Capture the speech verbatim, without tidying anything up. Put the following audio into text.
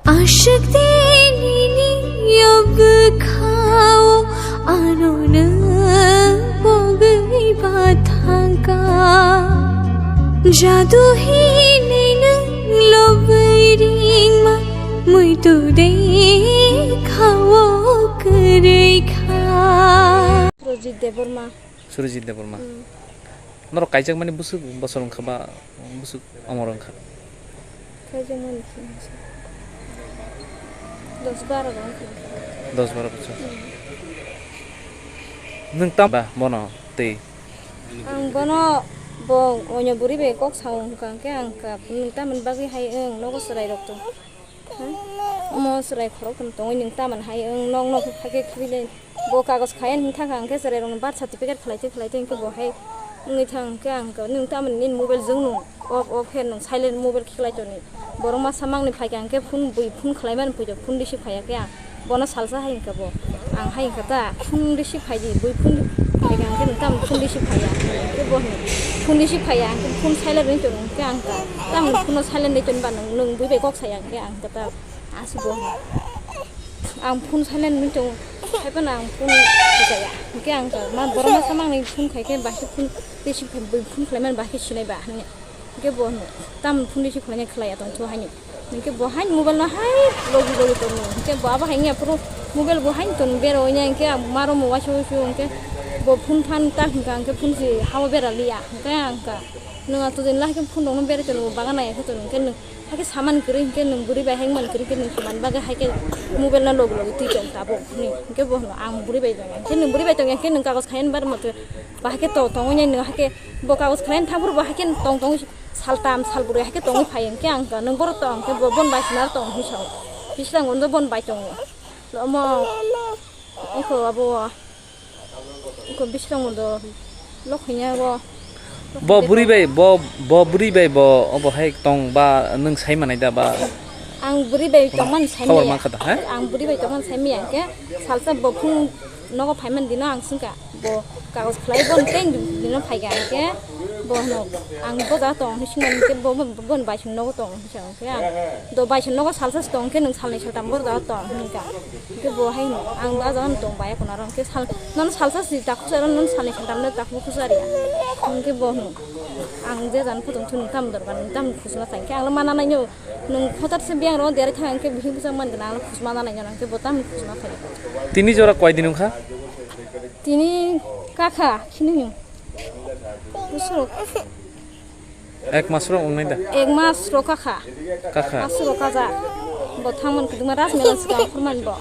Ashwk de nini yobkhao ano nwng pogwi bathangka. Jadu hinwi nwng lobwi ringma muitu de khao kwrwi kha. Surjit Debbarma. Surjit Debbarma. Hmm. Norok kaijakmani bwswk bosor wngkha ba bwswk omor wngkha? Kaijakmani dos baro wngkha. Dos baro bosor. Hmm. Nwng tam ba bono tei? Ang bono bo oino buri bai kok sao wngkha hwnkhe ang kha nwng tamoni bagwi hai wng nogo chwrai rok tong. Ha? Omo chwrai khorok tong tongwi nwng tamoni hai wng nok nok phai khe khibinai. Bo kagoj khaiya hwn thangkha hwnkhe chwrairokno birth certificate khlai twi khlai twi hwnkhe bo hai wngwi thang hwnkhe ang khe nwng tamoni nini mobile jwng nwng off off khe nwng silent mobile khe khlai toni. Borok masa mangni phaikha hwnkhe phone bui phone khlaimani phaikha phone receive khaiya khe ang bono salsa hai hwnkha bo. Ang hai hwnkha ta phone receive khaidi bui phone phaikha hwnkhe nwng tamoni phone receive khaiya. Hwnkhe bo hwnkhe phone receive khaiya hwnkhe phone silent wngwi tongkha hwnkhe ang ta tamoni phone no silent wngwi tongba nwng nwng bui bai kok saya hwnkhe ang hwnkha ta. Aswk bo. Ang phone silent wngwi tongo. Haiphano ang phone khaijaya. Hwnkhe ang kha, ma borok masa mangni phone khaikhe bahai phone receive khai, bui phone khlaimani bahai sinai ba hwnwi. Hwnkhe bo hwnwi, "Tamoni phone receive khlainai khlaiya tongthu haino." Hwnkhe bo haino mobile no hai logi logi tongo. Hwnkhe bo abo hai wngya phuru mobile bo haino tong bera oinai hwnkhe ang ma romo waisa waisa hwnkhe bo phone phan ta hwnkha hwnkhe phone se hao bera liya. Hwnkhe ang kha, "Nwng ato din la hwnkhe phone rokno berai tongo, bagan nai khe tongo." Hwnkhe nwng Hakhe saman kwrwi hwnkhe nwng bwrwi bai hai man kwrwi hwnkhe nwng saman bagwi hai khe mobile no logi logi twi tong tabuk hwnwi. Hwnkhe bo hwno ang bwrwi bai tong. Hwnkhe nwng bwrwi bai tong ya hwnkhe nwng kagoj khayan bar mato. Ba hakhe to tongwi nai nwng hakhe bo kagoj khayan thang phuru bo hakhe tong tong saltam salbrwi hakhe tongwi phai hwnkhe ang kha nwng borok tong hwnkhe bo bon bai sina tong hwnwi sao. Bisrang undo bon bai tongo. Omo iko abo. Ko bisrang do lok hanya go. Bo buri bai, bo, bo buri bai bo obo hai tong ba nwng sai manai da ba? Ang buri bai tongman sai Khobor miya. Mankha da, ha? Ang buri bai tongman sai miya ke salsa bo phung nogo phaiman dino ang singka. Bo kagos khlai bon teng dino phai ga ke bo no ang bo da tong singman ke bo, bo, bon bai sing nogo tong. Hwnkhe ang do baisong nogo salsa si tong khe nwng salnwi saltam borok da tong hwnka. Hwnkhe bo hai hwno ang da jagano tong bai khuna aro hwnkhe sal nono salsa si takhuk sa nono salnwi saltam no takhuk khuk sa ria. Hwnkhe bo hwno ang je jani photo thung nwng tam dorkar nwng tam khusna thang khe ang mana nai no nwng photar se biyang ro derek thang khe bihik bwsang man gana ang khusma na nai no hwnkhe bo tam khusma thang. Tini jora koi din wngkha? Tini kakha khini. Busuk. Ek mas rok wngnai da? Ek mas rok kakha. Kakha. Mas rok kaja. Bo thangman kwdwma ras melan swkang phurman bo.